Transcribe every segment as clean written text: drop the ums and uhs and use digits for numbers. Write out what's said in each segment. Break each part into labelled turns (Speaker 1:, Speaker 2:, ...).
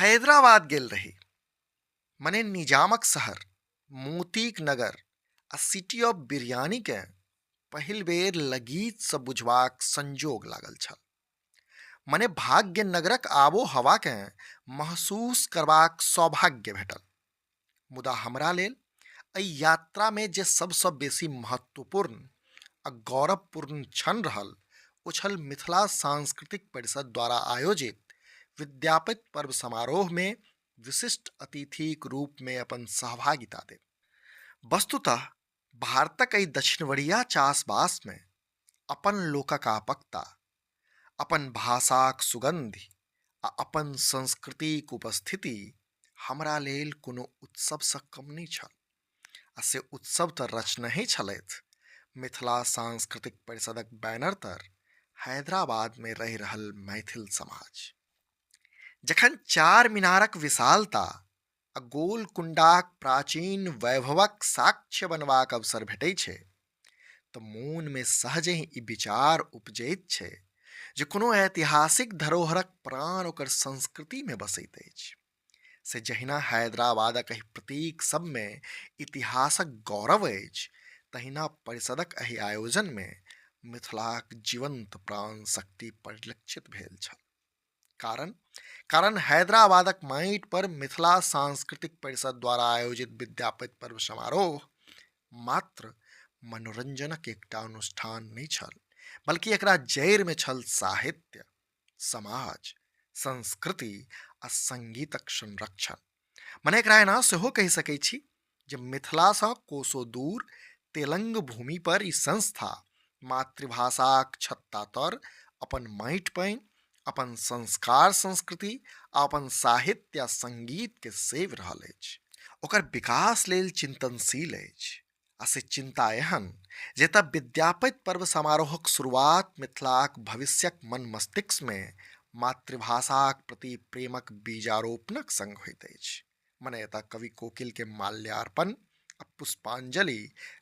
Speaker 1: हैदराबाद गेल रही, मने निजामक शहर, मोतीक नगर आ सिटी ऑफ बिरयानीकेँ पहिल बेर लगीचसँ बुझबाक संजोग लागल छल। मने भाग्यनगरक आबो हवाकेँ महसूस करबाक सौभाग्य भेटल। मुदा हमरा लेल एहि यात्रामे जे सबसँ बेसी महत्वपूर्ण आ गौरवपूर्ण क्षण रहल ओ छल मिथिला सांस्कृतिक परिषद द्वारा आयोजित विद्यापति पर्व समारोहमे विशिष्ट अतिथिक रूपमे अपन सहभागिता देब। वस्तुतः भारतक एहि दक्षिणवरिया चासबासमे अपन लोकक आपकता, अपन भाषाक सुगन्धि आ अपन संस्कृतिक उपस्थिति हमरा लेल कोनो उत्सवसँ कम नहि छल आ से उत्सव तऽ रचनहि छलथि मिथिला सांस्कृतिक परिषदक बैनर तर हैदराबादमे रहि रहल मैथिल समाज। जखन चार मीनारक विशालता आ गोलकुण्डाक प्राचीन वैभवक साक्ष्य बनबाक अवसर भेटै छै तऽ मोनमे सहजहि ई विचार उपजैत छै जे कोनो ऐतिहासिक धरोहरक प्राण ओकर संस्कृतिमे बसैत अछि। से जहिना हैदराबादक एहि प्रतीक सबमे इतिहासक गौरव अछि तहिना परिषदक एहि आयोजनमे मिथिलाक जीवंत प्राण शक्ति परिलक्षित भेल छल। कारण कारण हैदराबादक माटि पर मिथिला सांस्कृतिक परिषद द्वारा आयोजित विद्यापति पर्व समारोह मात्र मनोरंजनक एकटा अनुष्ठान नहि छल, बल्कि एकरा जड़िमे छल साहित्य, समाज, संस्कृति आ संगीतक संरक्षण। मने एकरा एना सेहो कहि सकै छी जे मिथिलासँ कोसो दूर तेलंग भूमि पर ई संस्था मातृभाषाक छत्ता तर अपन माटि पानि, अपन संस्कार संस्कृति आ अपन साहित्य आ संगीत के सेव रहल अछि, ओकर विकास लेल चिंतनशील अछि। आ से चिंता एहन जे तऽ विद्यापति पर्व समारोहक शुरुआत मिथिलाक भविष्यक मन मस्तिष्क मे मातृभाषाक प्रति प्रेमक बीजारोपणक संग होइत अछि। मने एतऽ कवि कोकिल के माल्यार्पण आ पुष्पांजलि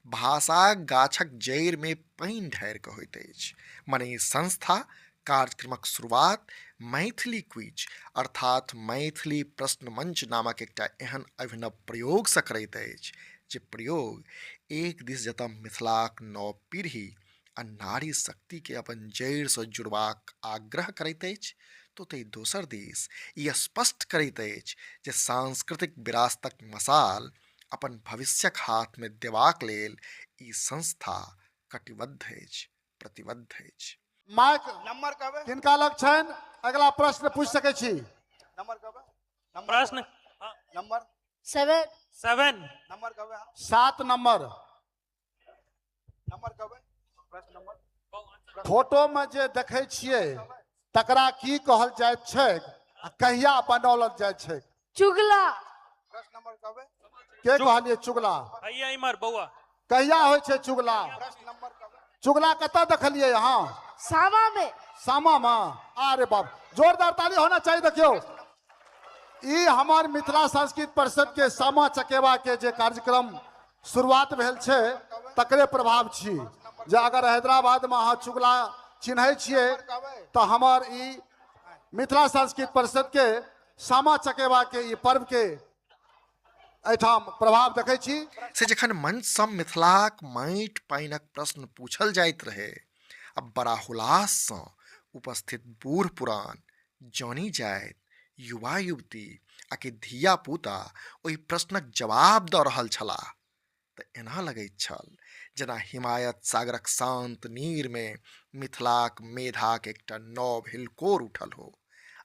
Speaker 1: भाषाक गाछक जड़ि मे पानि ढारि कऽ होइत अछि। मने ई संस्था कार्यक्रमक शुरुआत मैथिली क्विज अर्थात मैथिली प्रश्न मंच नामक एकटा एहन अभिनव प्रयोगसँ करैत अछि जे प्रयोग एक दिस जतऽ मिथिलाक नव पीढ़ी आ नारी शक्तिके अपन जड़िसँ जुड़बाक आग्रह करैत अछि तऽ ओतहि दोसर दिस ई स्पष्ट करैत अछि जे सांस्कृतिक विरासतक मसाल अपन भविष्यक हाथमे देबाक लेल ई संस्था कटिबद्ध अछि, प्रतिबद्ध अछि।
Speaker 2: माइक
Speaker 3: नंबर कहबै?
Speaker 2: किनका लग छनि? अगला प्रश्न पूछि सकै छी।
Speaker 3: नंबर कहबै? नंबर
Speaker 4: प्रश्न
Speaker 3: नंबर
Speaker 5: 7।
Speaker 4: 7।
Speaker 3: नंबर कहबै?
Speaker 2: 7 नंबर।
Speaker 3: नंबर कहबै? प्रश्न नंबर।
Speaker 2: फोटो में जे देखै छियै तकरा की कहल जाइत छैक आ कहिया बनाओल जाइत छैक?
Speaker 5: चुगला।
Speaker 3: प्रश्न नंबर कहबै?
Speaker 2: के कहलियै चुगला?
Speaker 4: भैया इमर बौआ।
Speaker 2: कहिया होइ छै चुगला?
Speaker 3: प्रश्न नंबर कहबै?
Speaker 2: चुगला कतऽ देखलियै अहाँ?
Speaker 5: सामा में।
Speaker 2: सामा में? अरे बाप, जोरदार ताली होना चाहिए। देखियौ ई हमर मिथिला संस्कृत परिषद के सामा चकेवा के जे कार्यक्रम शुरुआत भेल छै तकरे प्रभाव छी जे अगर हैदराबाद में अहाँ चुगला चिन्है छियै तऽ हमर ई मिथिला संस्कृत परिषद के सामा चकेवा के ई पर्व के एहिठाम प्रभाव देखै छी।
Speaker 1: से जखन मंचसँ मिथिलाक माटि पानिक प्रश्न पूछल जाइत रहै आ बड़ा हुलाससँ उपस्थित बूढ़ पुरान, जनी जाइत, युवा युवती आ कि धिया पूता ओहि प्रश्नक जवाब दऽ रहल छलाह तऽ एना लगैत छल जेना हिमायत सागरक शान्त नीरमे मिथिलाक मेधाक एकटा नव हिलकोर उठल हो।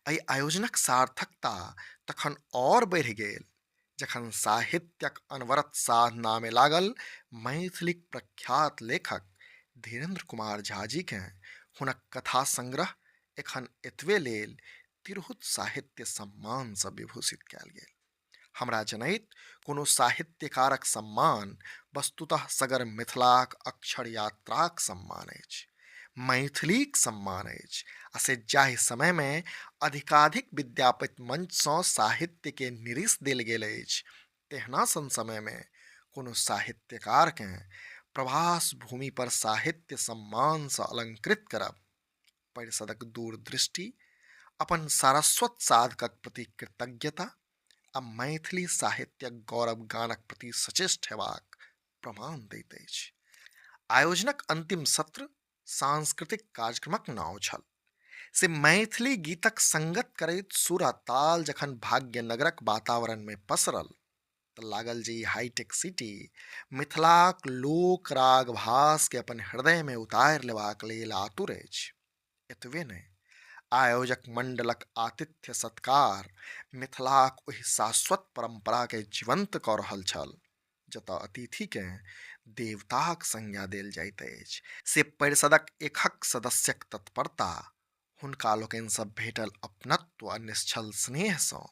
Speaker 1: एहि आयोजनक सार्थकता तखन आओर बढ़ि गेल जखन साहित्यक अनवरत साधनामे लागल मैथिलीक प्रख्यात लेखक धीरेन्द्र कुमार झाजीकेँ हुनक कथा संग्रह एखन एतबे लेल तिरहुत साहित्य सम्मानसँ विभूषित कयल गेल। हमरा जनैत कोनो साहित्यकारक सम्मान वस्तुतः सगर मिथिलाक अक्षर यात्राक सम्मान अछि, मैथिलीक सम्मान अछि आ से जाहि समयमे अधिकाधिक विद्यापति मंचसँ साहित्यके निरिस देल गेल अछि तेहना सन समयमे कोनो साहित्यकारकेँ प्रवास भूमि पर साहित्य सम्मानसँ अलंकृत करब परिषदक दूरदृष्टि अपन सारस्वत साधकक प्रति कृतज्ञता आ मैथिली साहित्यक गौरव गानक प्रति सचेष्ट हेबाक प्रमाण दैत अछि। आयोजनक अंतिम सत्र सांस्कृतिक कार्यक्रमक नाँव छल। से मैथिली गीतक संगत करैत सुर आ ताल जखन भाग्यनगरक वातावरणमे पसरल तऽ लागल जे ई हाईटेक सिटी मिथिलाक लोक राग भासके अपन हृदयमे उतारि लेबाक लेल आतुर अछि। एतबे नहि, आयोजक मंडलक आतिथ्य सत्कार मिथिलाक ओहि शाश्वत परंपराके जीवंत कऽ रहल छल जतऽ अतिथिकेँ देवताक संज्ञा देल जाइत अछि। से परिषदक एकहक सदस्यक तत्परता, हुनका लोकनिसँ भेटल अपनत्व आ निश्छल स्नेहसँ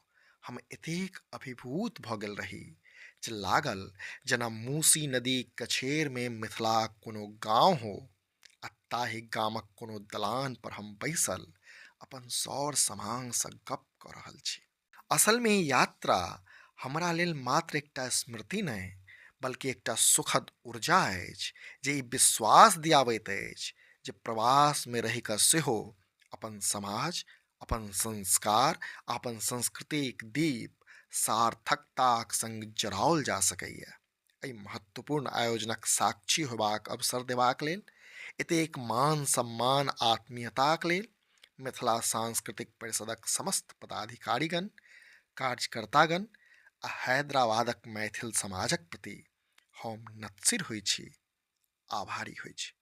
Speaker 1: हम एतेक अभिभूत भऽ गेल रही जे लागल जेना मूसी नदीक कछेरमे मिथिलाक कोनो गाँव हो आ ताहि गामक कोनो दलान पर हम बैसल अपन सर समांगसँ गप्प कऽ रहल छी। असलमे ई यात्रा हमरा लेल मात्र एकटा स्मृति नहि, बल्कि एकटा सुखद ऊर्जा अछि जे ई विश्वास दियाबैत अछि जे प्रवासमे रहि कऽ सेहो अपन समाज, अपन संस्कार आ अपन संस्कृतिक दीप सार्थकताक संग जराओल जा सकैए। एहि महत्वपूर्ण आयोजनक साक्षी होयबाक अवसर देबाक लेल, एतेक मान सम्मान आत्मीयताक लेल मिथिला सांस्कृतिक परिषदक समस्त पदाधिकारीगण, कार्यकर्तागण आ हैदराबादक मैथिल समाजक प्रति हम नतसिर होइ छी, आभारी होइ छी।